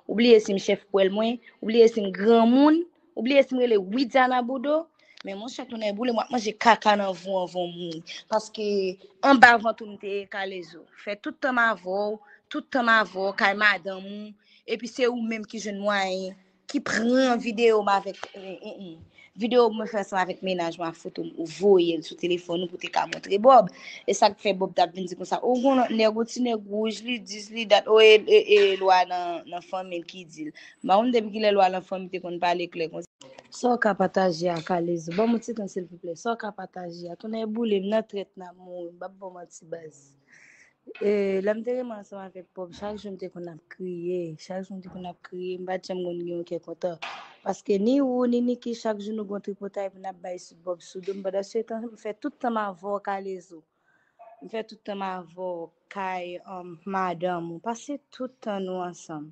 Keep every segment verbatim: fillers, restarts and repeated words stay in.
Ou bliye si m chèf pwèl mwen, ou bliye si m granmoun, ou bliye si m rele Widiana Boudo. Men monchè, tonnè boule, m ap manje kaka nan vou anvan w mouri. Paske anba vant ou m te ye, Kalezo. Fè tout tan m avè w, tout tan m avè w, kay madanm ou. Epi se ou menm ki jwenn mwayen, ki pran videyo m avèk, eh, eh, eh. Videyo mwen fè ansanm avèk mennaj mwen ak foto m, ou voye l sou telefòn ou pou te ka montre Bob. E sa k fè Bob t ap vin di konsa, o, gon lòt nèg, o, ti nèg wouj, li dis, li dat, o, e, e, e lwa nan, nan fanmi l ki di l. M pa konn depi kilè lwa nan fanmi te konn pale klè konsa. Sa w ka pataje a, Kalezo? Ban m yon ti tan, silvouplè. Sa w ka pataje a? Tonnè boule m nan trèt nan mouri. M p ap ba w manti, baz. E, lè m te renmen ansanm avèk Bob, chak jou m te konn ap kriye. Chak jou m te konn ap kriye. M pa t janm konn gen yon kè kontan. Paske ni ou, ni Niki, chak jou nou gon tripotay pou n ap bay sou Bob sou do m. Pandan se tan, m fè tout tan m avè w, Kalezo. M fè tout tan m avè w kay, um, madanm ou. Pase tout tan nou ansanm.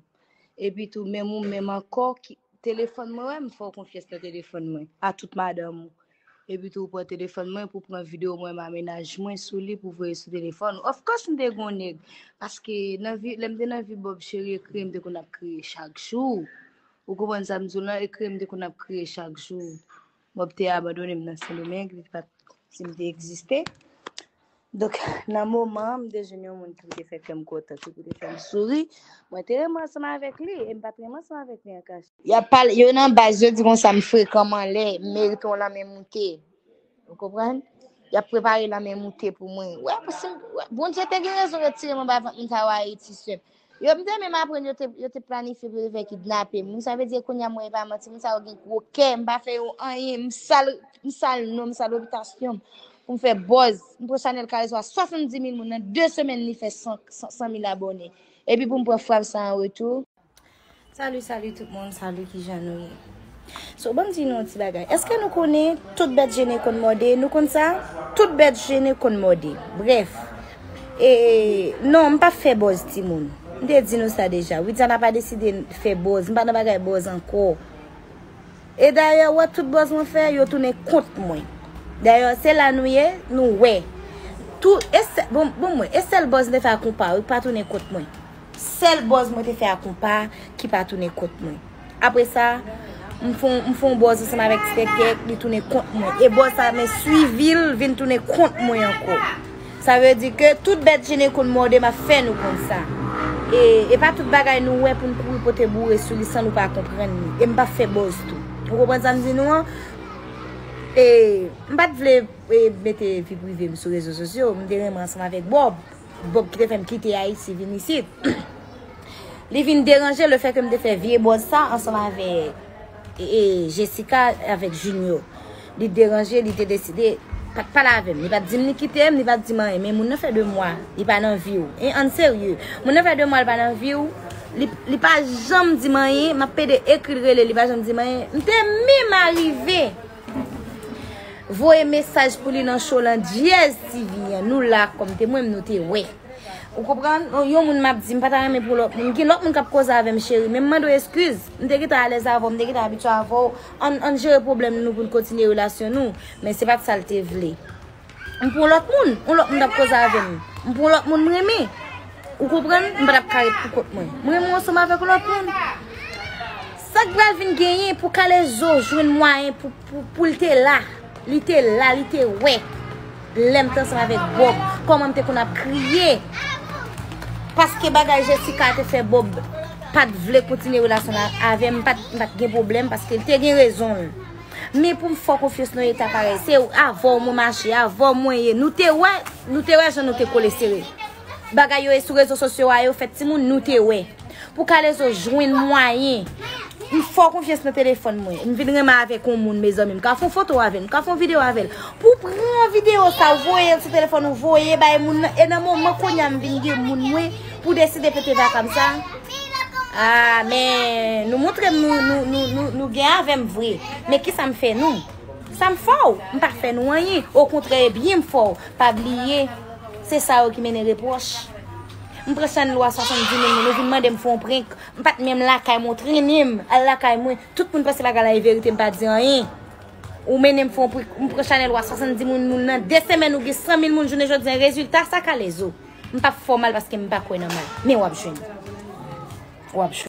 Epi tou, menm ou menm ankò, ki, telefòn mwen, wè, m fè w konfyans nan telefòn mwen. A tout madanm ou. Epi tou, ou pran telefòn mwen pou pran videyo mwen, m a mennaj mwen sou li pou voye sou telefòn ou. Of course, m te gon nèg. Paske nan vi, lè m te nan vi Bob Cheri, e kriye m te konn ap kriye chak jou. Ou konprann sa m di w lan? E kriye m te konn ap kriye chak jou. Bob te abandone m nan Sendomeng, li pa t, si m te egziste. Donk, nan moman an, m te jwenn yon moun ki pou te fè kè m kontan, ki pou te fè m souri. Mwen te renmen ansanm avèk li, e m pa t renmen ansanm avèk li an kach. Y ap pale, yo nan baz, yo di konsa m frekan, m anlè, m merite yon lanmen moute. Ou konprann? Y ap prepare lanmen moute pou mwen. Wè, si, wè, Bondye te gen rezon retire m anba vant moun sa yo Ayiti, sè m. Yo, m te menm aprann yo te, yo te planifye pou yo te fè kidnape m. Moun sa vle di kounye a mwen, e pa manti, moun sa yo gen gwo kè, m pa fè yo anyen, m sal, m sal non, m sal repitasyon m. Pou m fè buzz, m pran chanèl Kalezo a swasanndis mil moun, nan de semèn li fè san, san, san mil abòne. Epi pou m pran frap sa an retou. Salut, salut tout moun, salut, kijan nou ye? So, ban m di nou yon ti bagay. Èske nou konnen tout bèt jene konn mòde? Nou konn sa? Tout bèt jene konn mòde. Brèf. E, non, m p ap fè buzz timoun. M te di nou sa deja. Widiana pa deside fè buzz. M pa nan bagay buzz ankò. E dayè, wè, tout buzz mwen fè, yo tounen kont mwen. Dayè, se la nou ye, nou wè. Tou, e sè-, bon, bon, mwen, e sèl buzz m te fè a konpa, wi, pa tounen kont mwen. Sèl buzz mwen te fè a konpa ki pa tounen kont mwen. Apre sa, m fè yon, m fè yon buzz ansanm avèk Ti Tèktèk, li tounen kont mwen. E buzz sa, men swivi l vin tounen kont mwen ankò. Sa vle di ke tout bèt jene konn mòde, m ap fè nou konn sa. E, e pa tout bagay nou wè pou n kouri pote boure sou li san nou pa konprann li. E m p ap fè buzz tou. Ou konprann sa m di nou an? E m pa t vle, e, mete vi prive m sou rezo sosyo. M te renmen ansanm avèk Bob. Bob ki te fè m kite Ayiti vin isit. Li vin deranje lefètke m te fè vye buzz sa ansanm avèk, e, e, Jessica, avèk Junior. Li deranje, li te deside pa t pale avè m. Li pa t di m li kite m, li pa t di m anyen. Men moun nan fè de mwa, li pa nan vi w. E ann serye. Moun nan fè de mwa, li pa nan vi w. Li, li pa janm di m anyen. M ap pede ekri l, rele, li pa janm di m anyen. M te menm arive voye mesaj pou li nan show lan Dyèz T V an. Nou la kòm temwen, nou te wè. Ou konprann? Yon moun m ap di, m pa ta renmen pou lòt moun. Gen lòt moun k ap koze avè m, cheri. Men m mande w eskiz. M te gentan alèz avè w, m te gentan abitye avè w. Ann, ann jere pwoblèm nou pou n kontinye relasyon nou. Men se pa t sa l te vle. M pou yon lòt moun. Yon lòt moun t ap koze avè m. M pou yon lòt moun m renmen. Ou konprann? M pa t ap ka ret pou kont mwen. M renmen w ansanm avèk yon lòt moun. Sa k pral vin genyen pou Kalezo jwenn mwayen pou, pou, pou l te la? Li te la, li te wè. Lè m te ansanm avèk Bob, kòman m te konn ap kriye. Paske bagay Jessica te fè Bob pa t vle kontinye relasyon la avè m, m pa t, m pa t gen pwoblèm paske l te gen rezon l. Men pou m fè w konfyans nan eta parèy, se avè w mwen mache, avè w mwen ye. Nou te wè, nou te wè jan nou te kole sere. Bagay yo ye sou rezo sosyo a yo fèt timoun, nou te wè. Pou Kalezo jwenn mwayen. M fè w konfyans nan telefòn mwen. M vin renmen avèk yon moun, mezanmi. M ka fè yon foto avè l, m ka fè yon videyo avè l. Pou pran videyo sa, ou voye l sou telefòn ou, voye bay moun nan. E nan moman kounye a m vin gen moun mwen pou deside pete vaka m sa. Ah, men nou montre m nou, nou, nou, nou, nou gen avè m vre. Men kisa m fè nou? Sa m fè w? M pa fè nou anyen. Okontrè, e byen m fè w. Pa bliye, se sa yo ki mennen repwòch. M pran chanèl ou a swasanndis mil moun, ou vin mande m fè yon prank. M pa t menm lakay mwen, ou trennen m al lakay mwen. Tout moun panse bagay la e verite, m pa di anyen. Ou mennen m fè yon prank, m pran chanèl ou a swasanndis mil moun nan de semèn, ou gen san mil moun jounen jodi a. Rezilta sa, Kalezo. M p ap fè w mal paske m pa kwè nan mal. Men w ap jwenn. W ap jwenn.